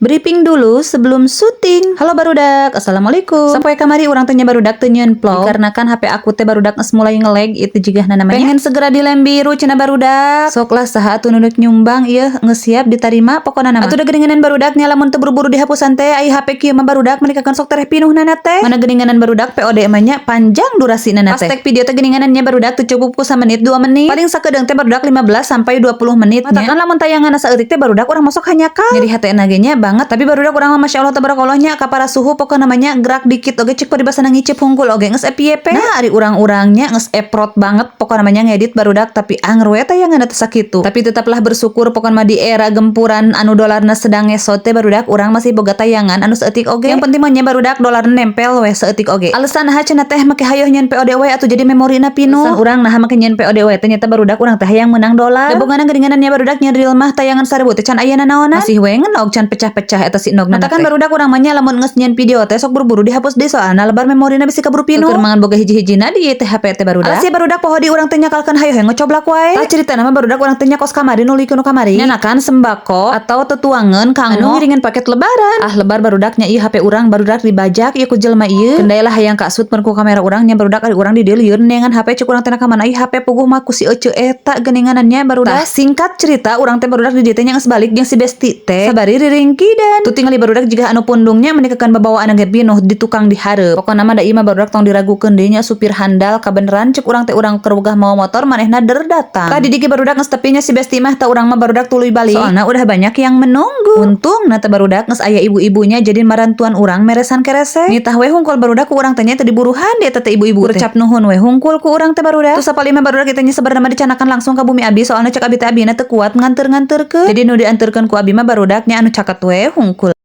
Briefing dulu sebelum syuting. Halo barudak, assalamualaikum. Sampai kamari urang teh nya barudak teu nyieun vlog. Dikarenakan HP aku teh barudak geus mulai ngelag itu juga namanya. Pengen segera dilem biru cenah barudak. Sok lah, saha atuh nu nyumbang ieu geus siap diterima pokona nama. Atuh da geuninganan barudak nya, lamun teu buru-buru dihapusan teh, ai HP kieu mah barudak meuni sok tereh pinuh nana teh. Mana geuninganan barudak VOD mah nya panjang durasi nana teh. Pas take video teh geuninganan nya barudak teu cukup ku samenit 2 menit. Paling sakedeung teh barudak 15 sampai 20 menit. Matakan lamun tayangan saeutik teh barudak urang masuk hanjakal. Nyeri hate ge nya banget, tapi barudak urang mah masya Allah tabarakallah nya kapara suhu pokokna namanya, gerak dikit oge cek paribasana ngicip hungkul oge geus FYP. Nah, ari urang-urangnya geus effort banget pokokna namanya ngedit barudak, tapi anger we tayangan teh sakitu. Tapi tetaplah bersyukur pokokna mah, di era gempuran anu dolarna sedang ngesot teh barudak urang masih boga tayangan anu saeutik oge. Yang penting mah nya barudak dolar nempel we saeutik oge. Alasan naha cenah teh make hayoh nyieun VOD we atuh jadi memorina pinuh. Alasan urang naha make nyieun VOD we teh nyata barudak urang teh hayang menang dolar. Da bogana geuninganan nya barudak nyieun reel mah tayangan 1000 teh can aya nanaonan. Masih we ngenog, can pecah-pecah eta si nog. Matakan barudak urang mah nya lamun geus nyieun video teh sok buru-buru dihapus deui, soalna lebar memorina bisi kaburu pinuh. Keur mangan boga hiji-hijina di teh HP teh barudak. Alas ya barudak, poho di urang teh nyakalkeun hayo ngocoblak wae. Tah, cerita nama barudak urang teh nya kos kamari nuli nu kamari. Nyanakan sembako atau tetuangan kanggo anu ngiringan paket Lebaran. Ah, lebar barudaknya ieu HP urang barudak dibajak ieu ku jelema ieu. Kendailah hayang kasut ku kamera urang nya barudak, ari urang di dieu lieur neangan HP. Cek urang teh ka mana ieu HP, puguh mah ku si ece eta geuninganan nya barudak. Tah, singkat cerita urang teh barudak di dieu teh nya geus balik jeung si besti teh. Sabari riringkidan. Tuh tingali barudak jiga anu pundungnya menikakan babawaan ge pinuh di tukang di hareup. Pokona mah da ieu mah barudak tong diragukeun deui nya, supir handal kabeneran cek urang teh. Urang keur wegah mawa motor, manehna der datang. Tadi diki barudak geus tepi nya si besti mah, tah urang mah barudak tuluy balik. Soalna udah banyak yang menunggu. Untung na teh barudak geus aya ibu-ibunya jadi marantuan urang meresan keresek. Nitah we hungkul barudak ku urang teh nya, teu diburuhan dia teh ibu-ibu teh. Ucap nuhun we hungkul ku urang teh barudak. Terus sapalima barudak kita nya sebenarnya mah dicanakan langsung ka bumi abi, soalna cek abi teh abina teu kuat nganter-nganterkeun. Jadi nu dianterkeun ku abi mah barudaknya anu caket we hungkul.